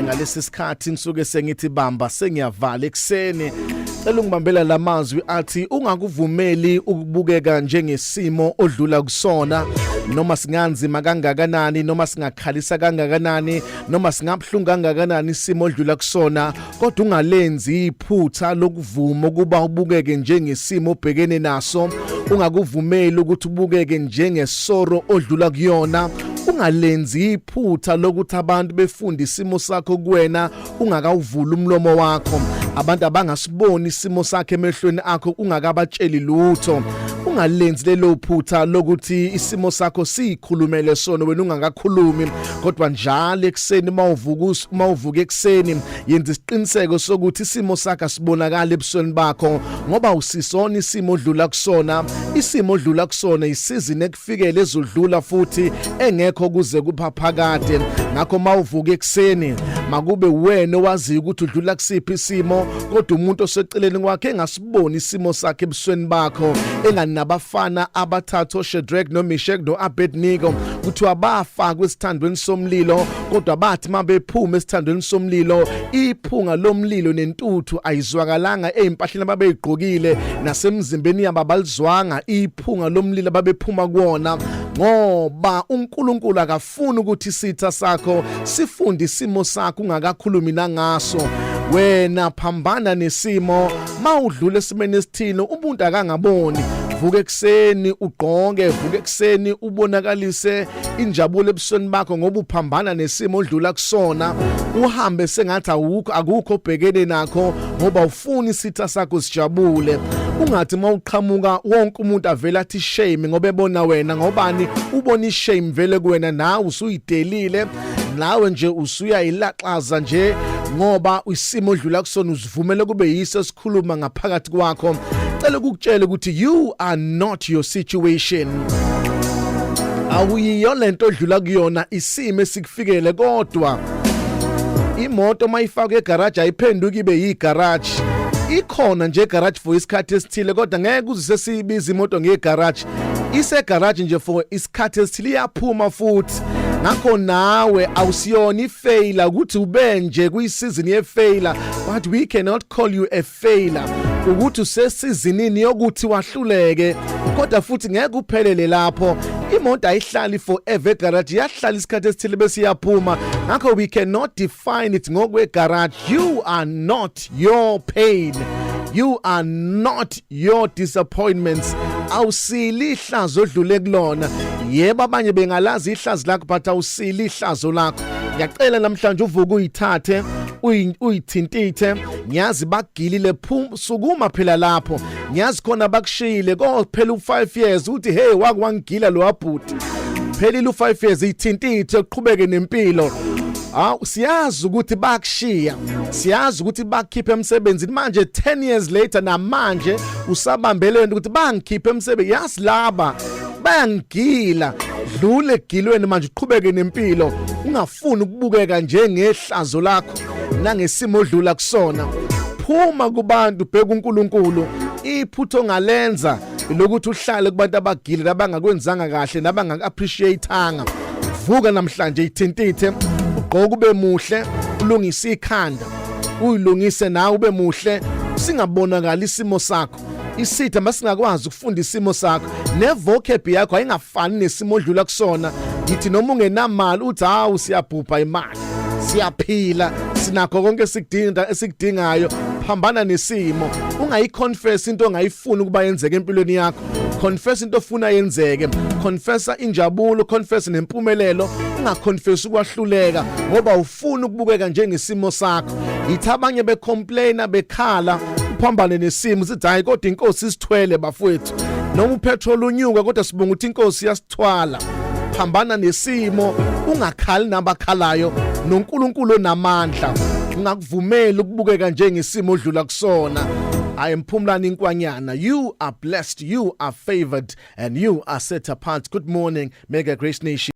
Ngalesi sikhathi ngisuke sengithi bamba sengiyavala ekuseni. Cela ungibambela lamazwi athi ungakuvumeli ukubukeka njengesimo odlula kusona, noma singanzima kangakanani, noma singakhalisa kangakanani, noma singabuhlungu kangakanani isimo odlula kusona, kodwa ungalenzi iphutha lokuvuma ukuba ubukeke njengesimo obhekene naso. Ungakuvumeli ukuthi ubukeke njengesoro odlula kuyona. Ungalenzi iphutha lokuthi abantu befunde isimo sakho kuwena ungakawuvula umlomo wakho. Abantu abangasiboni isimo sakho emehlweni akho ungakabatsheli lutho. Ungalenzi lelo phutha lokuthi isimo sakho sikhulumele sona wena ungakakhulumi, kodwa njalo ekuseni mawuvuka ekuseni yenza isiqiniseko sokuthi isimo sakho asibonakala ebusweni bakho, ngoba usisona isimo odlula kusona. Isimo odlula kusona isizini ekufikele ezodlula futhi engekho kuze kuphaphakade. Ngakho mawuvuka ekuseni makube wena owaziyo ukuthi udlula kusiphi isimo, kodwa umuntu oseceleni kwakhe engasiboni isimo sakhe ebusweni bakho. Enganabafana abathathu, oShadrach noMeshach noAbednego, kuthiwa bafakwe esithandweni somlilo, kodwa bathi mabephuma esithandweni somlilo iphunga lomlilo nentuthu ayizwakalanga ezimpahleni ababeyigqokile nasemzimbeni yabo, abalizwanga iphunga lomlilo ababephuma kuwona, ngoba uNkulunkulu akafuni ukuthi isitha sakho sifunde isimo sakho ungakakhulumi nangaso. Wena phambana nesimo, mawudlula esimeni esithile umuntu akangaboni. Vuka ekuseni ugqoke, vuka ekuseni ubonakalise injabulo ebusweni bakho, ngoba uphambana nesimo odlula kusona. Uhambe sengathi awukho, akukho obhekene nakho, ngoba ufuna isitha sakho sijabule. Ungathi mawuqhamuka wonke umuntu avela athi shame ngoba ebona wena. Ngobani ubona ishame vele kuwena? Nawe usuyidelile, nawe nje usuyayilaxaza nje, ngoba isimo odlula kusona uzivumele kube yiso esikhuluma ngaphakathi kwakho. Cela ukukutshela ukuthi you are not your situation. Awuyiyo lento odlula kuyona, isimo esikufikele. Kodwa imoto mayifakwe egarage ayiphenduki ibe yigarage. Ikhona nje egarage for isikhathi esithile, kodwa ngeke uze sesiyibiza imoto ngegarage. Isegarage nje for isikhathi esithile, iyaphuma futhi. Ngakho nawe awusiyona ifailure ukuthi ube nje kuyisizini yefailure, but we cannot call you a failure ukuthi usesizinini yokuthi wahluleke, kodwa futhi ngeke uphelele lapho. Imoto ayihlali forever egarage, iyahlala isikhathi esithile bese iyaphuma. Ngakho we cannot define it ngokwe garage. You are not your pain, you are not your disappointments. Awusili ihlazo odlule kulona. Yebo, abanye bengalazi ihlazo lakho, but awusili ihlazo lakho. Ngiyacela namhlanje uvuke uyithathe, uyithintithe. Ngiyazi bagilile, phum, sukuma phela lapho. Ngiyazi khona bakushiyile, kophela u5 years uthi, "Hey, wake wangigila lo wabhuti." Phelile u5 years, ithintithe, uqhubeke nempilo. Hawu, siyazi ukuthi bakushiya, siyazi ukuthi bakukhipha emsebenzini. Manje 10 years later, namanje usabambele lento ukuthi bangikhiphe emsebenzini, yazi laba bayangigila. Dlule egilweni manje, uqhubeke nempilo. Ungafuni ukubukeka njengehlazo lakho nangesimo odlula kusona. Phuma kubantu, bheka uNkulunkulu. Iphutho ongalenza lokuthi uhlale kubantu abagile nabangakwenzanga kahle nabangak-appreciate-anga. Vuka namhlanje, ithintithe, ugqoke ube muhle, ulungise ikhanda, uyilungise nawe ube muhle, singabonakali isimo sakho. Isitha masingakwazi ukufunda isimo sakho, nevocab yakho ayingafani nesimo odlula kusona. Ngithi noma ungenamali uthi, "Hawu, siyabhubha imali, siyaphila, sinakho konke esikudinga esikudingayo." Phambana nesimo. Ungayiconfess into ongayifuni ukuba yenzeke empilweni yakho, confess into ofuna yenzeke. Confessa injabulo, confess nempumelelo, ungaconfess ukwahluleka ngoba ufuna ukubukeka njengesimo sakho. Yithi abanye becomplaina, bekhala, uphambane nesimo, sithi, "Hayi, kodwa inkosi isithwele bafowethu. Noma upetrol unyuka, kodwa sibonga ukuthi inkosi iyasithwala." Phambana nesimo, ungakhali nabakhalayo, noNkulunkulu onamandla. Ungakuvumeli ukubukeka njengesimo odlula kusona. I am Phumlani Nkwanyana. You are blessed, you are favored and you are set apart. Good morning, Mega Grace Nation.